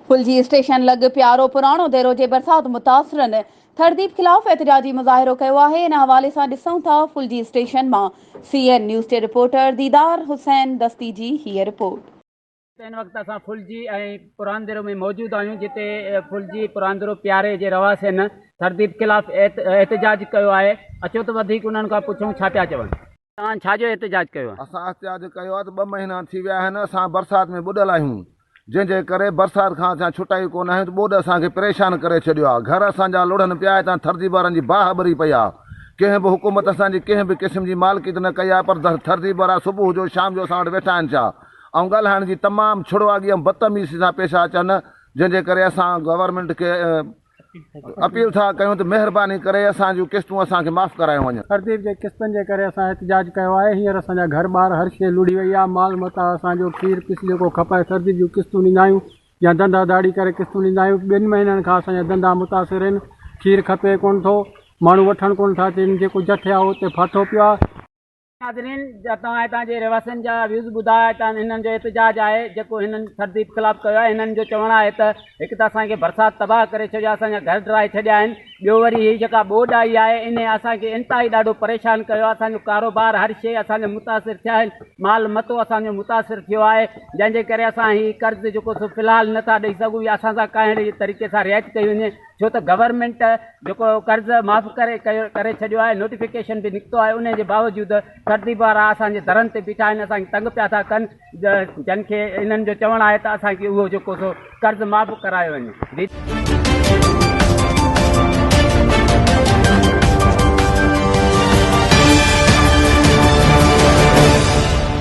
Phulji station لڳ پيارو پراڻو ديرو جي برسات متاثرن ٿرديپ خلاف احتجاجي مظاهرو ڪيو آهي ان حوالي سان ڏسون ٿا ڦلجي اسٽيشن مان سي اين نيوز جي رپورٽر ديدار حسين دستي جي هيء رپورٽ. هن وقت اسان ڦلجي ۽ پراندرو ۾ موجود آهيون جتي ڦلجي پراندرو پياري جي رهواسين ٿرديپ خلاف احتجاج ڪيو آهي اچو ته وڌيڪ انهن کان پڇون ڇا پيا چون. توهان ڇا جو احتجاج ڪيو آهي؟ اسان احتجاج ڪيو آهي ته ٻه مهينا ٿي ويا آهن اسان برسات ۾ ٻڏل آهيون جنهن جي ڪري برسات کان اسان ڇٽائي ڪونه آهيون ته ٻوڏ اسان کي پريشان ڪري ڇڏيو آهي گهر اسان جا لڙهن پيا هتان ٿرديپ وارن جي باهه ٻري پئي آهي ڪنهن به حڪومت اسان جي ڪنهن به قسم جي مالڪيت نه ڪئي آهي پر ٿرديپ وارا صبح جو شام جو اسان وٽ ويٺا آهن ڇا ۽ ڳالهائڻ جي تمام ڇڙواڳي ۽ بدتميزي سان پيش اچن جنهن جي ڪري اسان گورنمينٽ کي اپيل ٿا ڪيون ته مهرباني ڪري اسان جون قسطون اسان کي معاف ڪرايون وڃن. ترتيب جي قسطن جي ڪري اسان احتجاج ڪيو آهي هينئر اسان جا گهر ٻار هر شيء لڙهي وئي آهي مال متاع اسان جو کير پس جيڪو کپائي سردي جون قسطون ڏيندا آهيون يا ڌنڌا ڌاڙي ڪري قسطون ڏيندا آهيون ٻن مهينن کان اسان جا ڌنڌا متاثر آهن کير کپي ڪونه ٿو ماڻهو وٺڻ ڪونه ٿا اچن جيڪو جٺ آهي اتي ڦاٿو پيو آهي. ناظرين توهان هتان جي رهواسين جا ويوز ٻڌا هتان هنن جو احتجاج آهي جيڪو هنن ٿرديپ خلاف ڪيو آهي هنن جو چوڻ آهي ته هڪ ته اسان کي برسات تباهه ڪري ڇڏيو آهي اسان جا گهر ڊاهي ڇڏيا آهن ٻيو وري هي جيڪا ٻوڏ آئي آهي انهي اسان کي انتهائي ڏاڍو پريشان ڪيو آهي اسان جو ڪاروبار هر شيء اسان جو متاثر ٿيا آهن مال متو اسان جو متاثر ٿيو آهي جنهن جي ڪري اسان هي قرض جيڪو سو في الحال نٿا ڏئي سگهون يا اسان سان ڪنهن طريقي سان رعايت ڪئي وڃي ڇو ته گورنمينٽ جيڪو قرض معاف ڪري ڪري ڇڏيو آهي نوٽيفڪيشن به نڪتو آهي ان جي باوجود سردي وارا اسان جي درن تي بيٺا آهن اسان کي تنگ پيا ٿا ڪن جن کي انهن جو چوڻ آهي ته اسان کي اهو جيڪو سو قرض معاف ڪرايو وڃي.